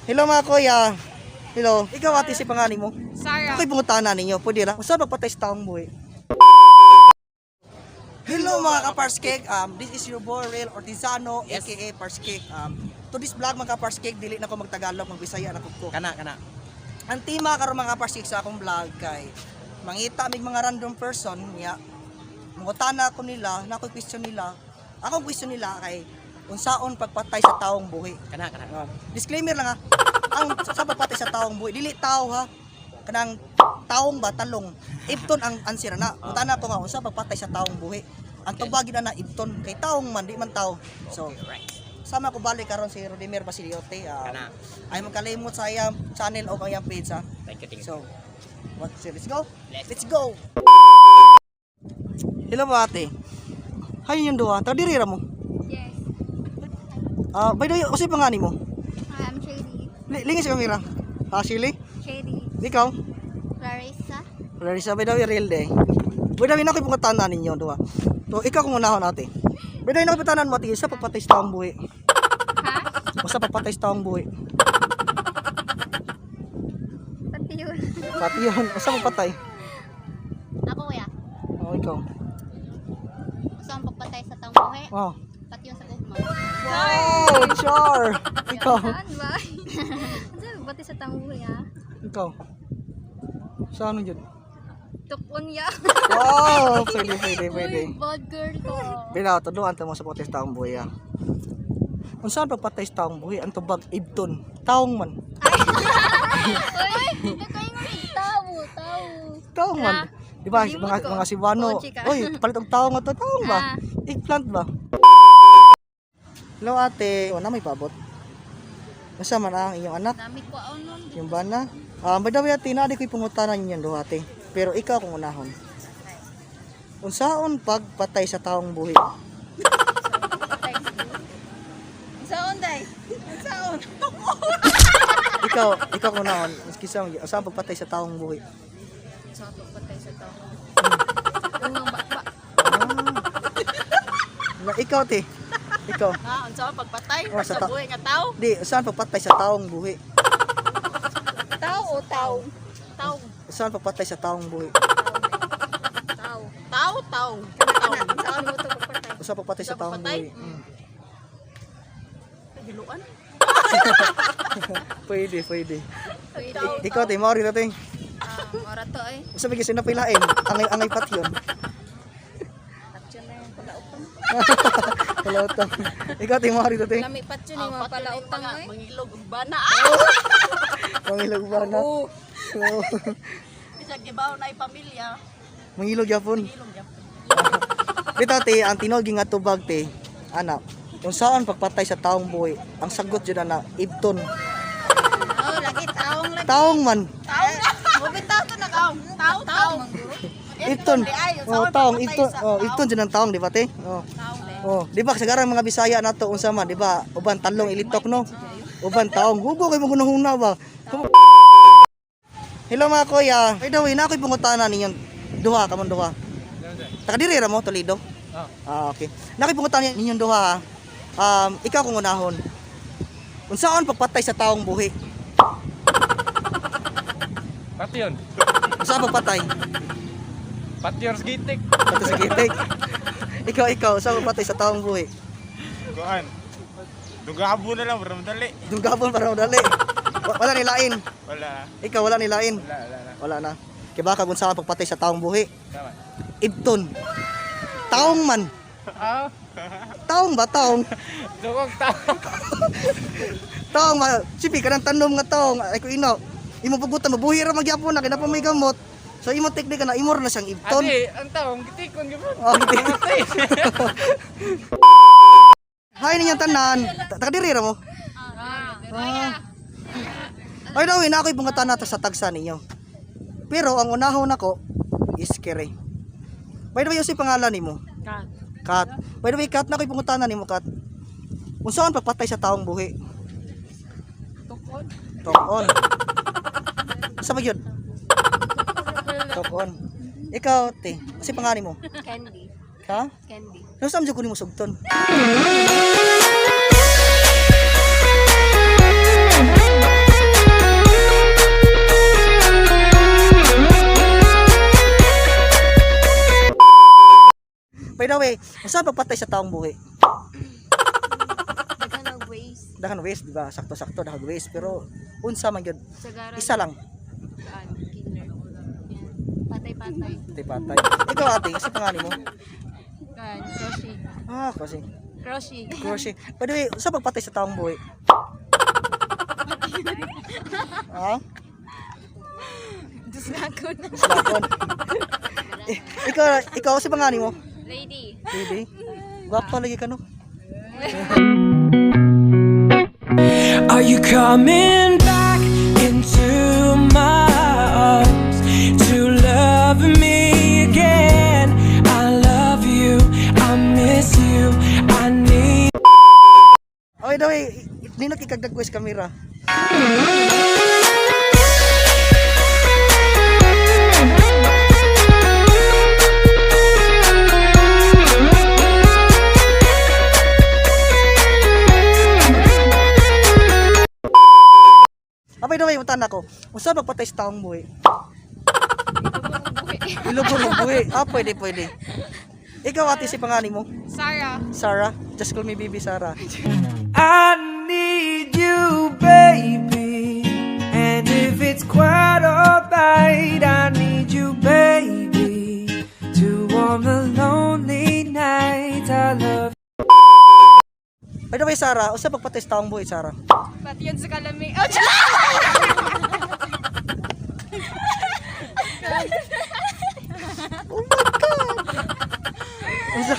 Hello, mga kuya. Hello. Ikaw, ate, si pangani mo? Sarah. Ako'y pangutana ninyo. Pwede ra. Usa pagpatay sa taong buhi? Hello, mga ka-Parscake. This is your boy Real Ortizano, aka Parscake. To this vlog, mga ka-Parscake, dili na ko magtagalog, magbisaya na ko. Kana, kana. Ang tema karon, mga ka-Parscake, sa akong vlog kay mangita mig mga random person niya. Mangutana ko nila, na ako'y question nila. Akong question nila kay unsaon pagpatay sa taong buhi. Kana, kana. Disclaimer lang ha. Ang sa pagpatay sa taong buhi, dili tao ha. Kanang taong ba talong. Ibton ang answer na. Utana ko nga unsa pagpatay sa taong buhi. Ang tubag na ibton kay taong man di man tao. So, Okay, right. sama ko balik karon si Rodimir Basiliote. Kana. Ay magkalimot sa iyang channel o ang iyang page ha. Thank you, thank you. So, what, let's go? Let's Let's go. Hello po, ate. Hi yung duha. Taga diri ra mo. Yes. Ah, by the way, usay pangani mo? Hi, I'm Shady. Lingis sa camera. Ah, Shirley? Shady. Ikaw? Clarissa. Larissa, by the way, real day. By the way, nakoy pangutana ninyo, duha. So, ikaw kung unahon, ate. By the way, nakoy pangutanan mo, ate, sa pagpatay sa taong buhi. Ha? Basta pagpatay sa taong buhi. Pati yun. Pati yun, basta pagpatay. Ako, kuya. Oh, ikaw. Gusto ang pagpatay sa taong buhi. Oh. Pati yun sa gugma. Wow, char! Ikaw. Saan ba? Saan pati sa taong buhi ha? Ikaw. Sa ano yun? Tukon ya. Wow, pwede, pwede, pwede. Uy, bad girl ko. Bila, tuduan mo sa pagpatay sa taong buhi, ah. Kung saan pagpatay sa taong buhi, ang tubag, ibton. Taong man. Uy, nakaingon tao, tao. Taong man. Di ba, Limot mga, ko. mga Cebuano, Oo, chika. uy, palit og taong nga to, taong ba? Ah. Eggplant ba? Hello, ate, wala may paabot. Basta man ang iyong anak, Dami ko ako nun. yung bana. Ah, by the way, ate, naadi ko'y pangutana ninyo duha, ate. Pero ikaw kung unahon. Unsaon pagpatay sa taong buhi? Saan, day? Saan? Ikaw, ikaw kung unahon, kisa unsaon pagpatay sa taong buhi? Saan pagpatay sa taong Unang bakba. Na, ikaw, te. Ikaw. Ha, unsa ang pagpatay Oh, sa sa buhi nga tao? Di, unsaon pagpatay sa taong buhi? Tao o tao? Tao, Unsaon pagpatay sa taong buhi? Tao. tao, tao. Tao. Saan mo ito pagpatay? Unsaon pagpatay sa Unsaon taong pagpatay? buhi? Giluan. Pwede, pwede. Pwede. Ikaw, te, maori na, te. Ah, ora to eh. Unsa may gisin na pilain? Angay angay patyon. Patyon na yung palautang. Palautang. Ikaw, te, maori na, te. Lami patyon yung mga palautang eh. Mangilog ug bana. Ah! Mangilog ba na? Oo. Oo. Bisag gibaw na pamilya. Mangilog yapon. Mangilog gyapon. Dito, te, ang tinog nga tubag, te. Ana, kung saan pagpatay sa taong buhi, ang sagot yun na ibton. Oh, lagi taong lagi. Taong man. Tao. Mubitaw to na tao. Tao, tao. Ibton. Oh, taong ibton. Oh, ibton dyan ang taong, di ba, te? Oh. Oh, di ba sagarang mga Bisaya nato unsa man, di ba? Uban talong ilitok no. Uban taong hugo kay mo gunahuna ba. Hello, mga kuya. By the way, na ako'y pangutana ninyong duha kamong duha. Taga diri ra mo Toledo? Ah, okay. Na ako'y pangutana ninyong duha. Ha. Ikaw kung unahon. Unsaon pagpatay sa taong buhi? Pati yun. Unsaon pagpatay? Pati yun sa gitik. Patay sa gitik. Ikaw, ikaw, unsaon pagpatay sa taong buhi? Kuan. Dugabo na lang para madali. Dunggabon para madali. Wala nilain. Wala. Ikaw, wala nilain. Wala, wala, wala. Wala na. Kaya baka kung saan pagpatay sa taong buhi. Tama. Ibton. Taong man. Ah, Taong ba? Taong. dugog tao. Taong ba? Sipi ka ng tanom nga taong. Ay ko ino. Imo pugutan, mabuhi ra magyapon na. Kaya pa may gamot. So imo teknika na imor na siyang ibton. Ate, ang taong gitikon gyud. Oh, hindi. Hi ninyong tanan. Taga diri ra mo. Ah. Ay daw, na ako'y pangutana ta sa tagsa ninyo. Pero ang unahon nako is kere. By the way, unsay pangalan nimo? Kat. Kat. By the way, Kat, na ako'y pangutana nimo, Kat. Unsaon pagpatay sa taong buhi? Tukon. Tokon. Sa ba yun? Tokon. Ikaw, te, unsay pangalan nimo? Candy. Ha? Candy. Ano sa ko nimo sugton? way, unsa pagpatay sa taong buhi? Daghan og ways. Dakan waste, di ba? Sakto-sakto dakan waste, pero unsa man gyud? Sagaran. Isa lang. Kuan, killer. Yan. Patay-patay. Patay patay. Ikaw ate, kasi pangalan mo? Kuan, crochet. Ah, kasi Crochet. crochet. By the way, unsa pagpatay sa taong buhi? Ah? Diyos na ako na. Slakon. Eh, ikaw si pangalan mo? Lady. Baby. Gwapa lagi ka no. Are you coming back into my arms to love me again? I love you, I miss you, I need. Oh, by the way, nindot ikagdagwes kamera. Ah, by the way, utan ako. Unsa magpatay sa taong buhi? Ilubong mo buhi. Ah, pwede, pwede. Ikaw ate si pangani mo? Sarah. Sarah. Just call me baby Sarah. I need you, baby. And if it's quite alright, I need you, baby. To warm the lonely night. I love By the way, Sarah, unsa pagpatay sa taong buhi, Sarah? Pati yan sa kalami. Oh, Oh my God! Unsa?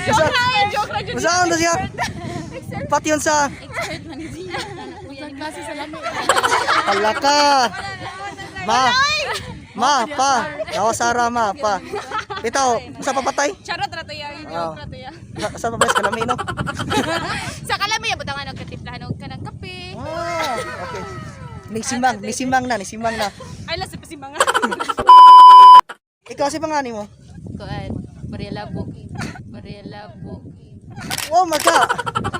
Unsa? Joke lang. Unsa ang siya? Pati yun sa Expert man siya. Unsang klase sa lami. Hala ka. Ma. Ma, pa. Ako Sarah, ma, pa. Ito, unsa papatay? Charot ra to ya. Joke ra to ya. Unsa papatay sa kalami, no? Sa kalami butang nga nagkatiplahan og kanang kape. Ah, okay. Nisimbang, nisimbang na, nisimbang na. Ay lang sa pasimbangan. Ikaw si pangani mo? Kuan, Mariela Buk. Mariela Buk. Oh my God.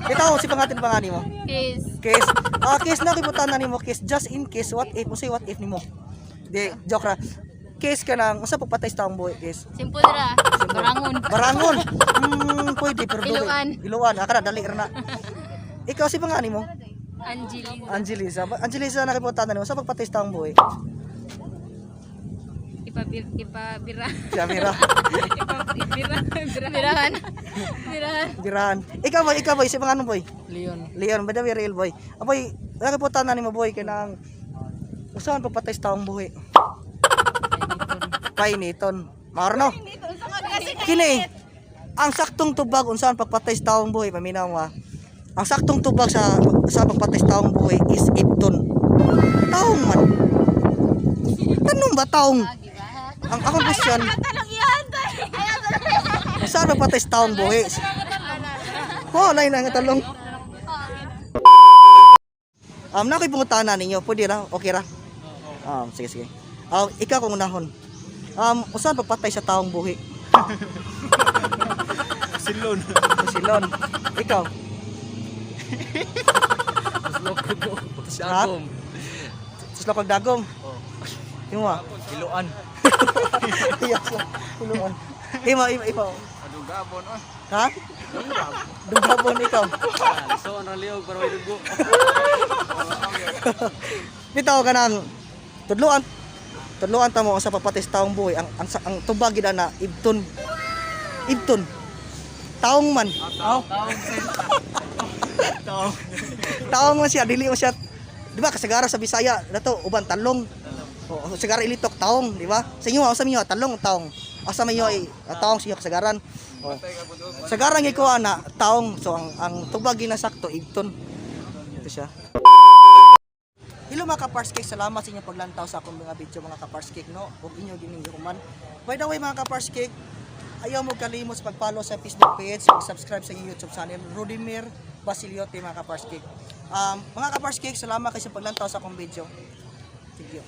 Ikaw si pangatin pangani mo? Chris. Kiss. Ah, kiss na kibutan na nimo kiss just in case what if unsay what if nimo. Di joke ra. Kiss ka nang unsa pagpatay sa taong buhi kiss. Simple ra. Barangon. Barangon. Pwede pero dili. Iluan. Iluan. Ah, kana dali ra na. Ikaw si pangani mo? Angelina. Angelisa. Angelisa nakibutan na nimo sa pagpatay sa taong buhi. Ipabir ipabira. Jamira. Ipabira. Birahan. Birahan. Birahan. Ikaw boy, ikaw boy, si pangano boy? Leon. Leon, by the way, real boy. Aboy, nakibutan na nimo boy kanang usahan pagpatay sa taong buhi. Painiton. Maor no? Kini, ang saktong tubag unsaan pagpatay sa taong buhi, paminaw mo ah. Ang saktong tubag sa pagpatay sa taong buhi is ipton. Taong man. Tanong ba taong? Ang akong question, saan pagpatay sa taong buhi? Oh, lain ang talong. Na ako'y pangutana ninyo. Pwede ra? Okay ra? Sige, sige. Ikaw kung unahon. Unsaan pagpatay sa taong buhi? Silon. Silon. Ikaw. Dagom. Suslok og dagom. Imo ah. Iluan. Yes. Iluan. Imo, imo, imo. Dugabon oh. Ha? Dugabon ikaw. So ang liog para may dugo. Bitaw ka nang tudluan tudluan ta mo sa pagpatay sa taong buhi ang tubag gid na ibton. Ibton. Taong man. Taong. Taong man siya dili mo siya di ba kasagara sa Bisaya dato uban talong. O sigara ilitok taong, di ba? Sa inyo sa inyo talong taong. Asa man inyo ay taong sa inyo kasagaran. O. Sagaran gyud ko ana taong so ang tubag ginasakto ibton. Ito siya. Hello mga ka-Pars Cake, salamat sa inyong paglantaw sa akong mga video mga ka-Pars Cake, no? Ug inyo gining human. By the way mga ka-Pars Cake, ayaw mo kalimot sa pag-follow sa Facebook page, pag-subscribe sa inyong YouTube channel, Rudimir Basiliote mga ka-Pars Cake. Mga ka-Pars Cake, salamat kayo sa paglantaw sa akong video. Thank you.